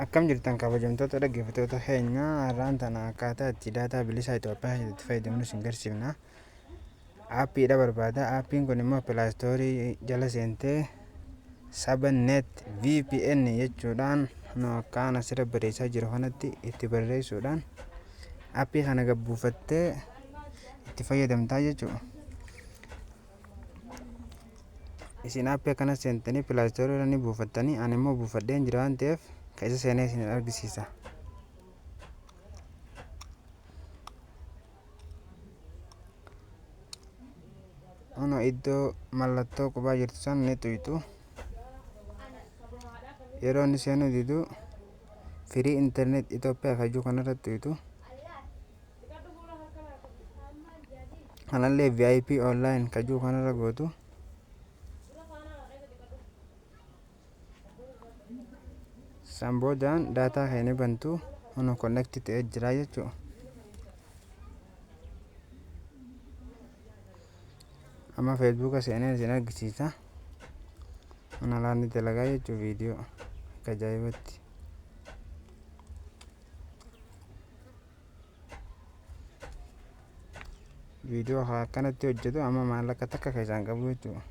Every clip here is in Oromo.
Akkam jirtan kabajamtoota dhaggeeffattoota keenya? Har'aan tana akkaataa itti daataa bilisaa Itoophiyaa keessatti itti fayyadamnu isin garsiifna. Aappiidha barbaada. Aappiin kun immoo pilaastoorii jala seentee Sabanet VPN jechuudhaan nu akkaan asirra barreessaa jiru kanatti itti barreessuudhaan aappii kana gabbuufattee itti fayyadamtaa jechuudha. Isin aappii akkana seentanii pilaastoorii irra ni buufattanii, ani immoo buufadheen jira waan ta'eef keessa seenee isin argisiisa. Kunoo iddoo mallattoo qubaa jirtu san ni tuyxu. Yeroo inni seenuu didu firii internet Itoophiyaa kajuu kanarra tuyxu. Kanallee VIP online kajuu kanarra gootu. San boodaan daataa kee ni bantu. Kunoo connect ta'ee jira jechuudha. Amma feesbuuka seenee isin argisiisa. Kun alaan ni dalagaa jechuudha viidiyoo akka ajaa'ibatti. Viidiyoo haa akkanatti hojjetu amma maallaqa takka keessaan qabu jechuudha.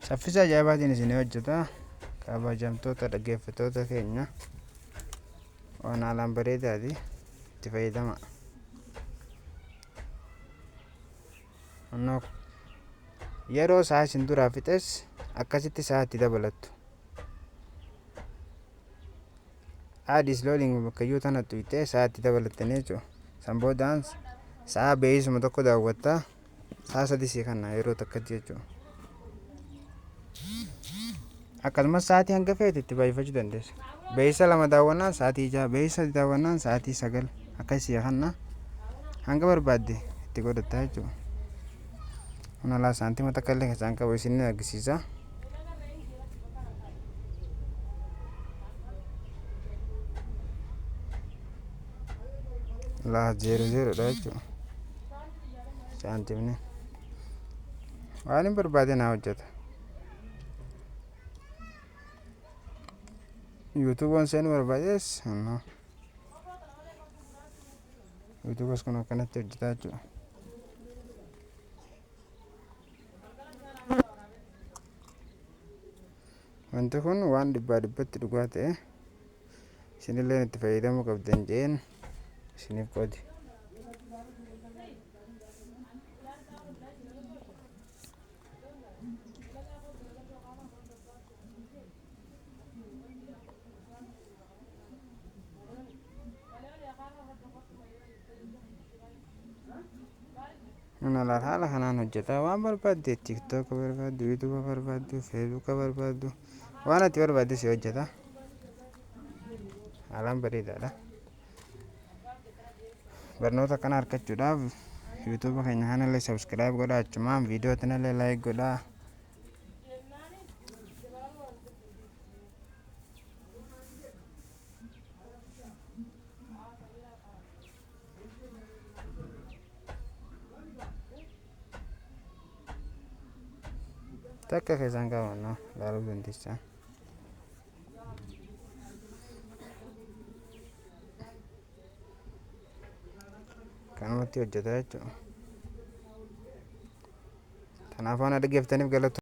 Saffisa ajaa'ibaatiin isin hojjeta. Kabajamtoota dhaggeeffattoota keenya, waan haalaan bareedaati, itti fayyadama. Annoo yeroo sa'a isin duraa fixes akkasitti sa'a itti dabalattu. Add is loading bakka iyyuu tana tuyxee sa'a itti dabalattanii jechuudha. San boodaan sa'a beeksisuma tokko daawwatta. Sa'a 3 sii kanna yeroo takkatti jechuudha. Akkasumas sa'aatii hanga feete itti baay'ifachuu dandeessa. Beeksisa 2 daawwannaan sa'aatii 6, beeksisa 3 daawwannaan sa'aatii 9 akkas sii kanna, hanga barbaadde itti godhatta jechuudha. Kun alaa saantima takka illee keessaan qabu isin ni argisiisa. Laa zeero zeeroodha jechuudha. Saantimni waan hin barbaade naa hojjeta. Yuutuuboon seenuu barbaadees yuutuubas kun akkanatti hojjetaa jechuudha. Wanti kun waan dhibbaa dhibbatti dhugaa ta'e, isinilleen itti fayyadamuu qabdan jeen isiniif qoodi. Mana laal haala kanaan hojjetaa, waan barbaadde, TikTok barbaaddu, YouTube barbaaddu, Facebook barbaaddu, waan ati barbaadde si hojjeta. Haalaan bareedaadha. Barnoota kana argachuudhaaf YouTube keenya kanallee subscribe godhaa, achumaan viidiyoo tanallee like godhaa. Takka keessaan qabannu ilaaluu dandeessaa. Kanumatti hojjeta jechuudha. Kanaaf waan dhaggeeffataniif galatoomna.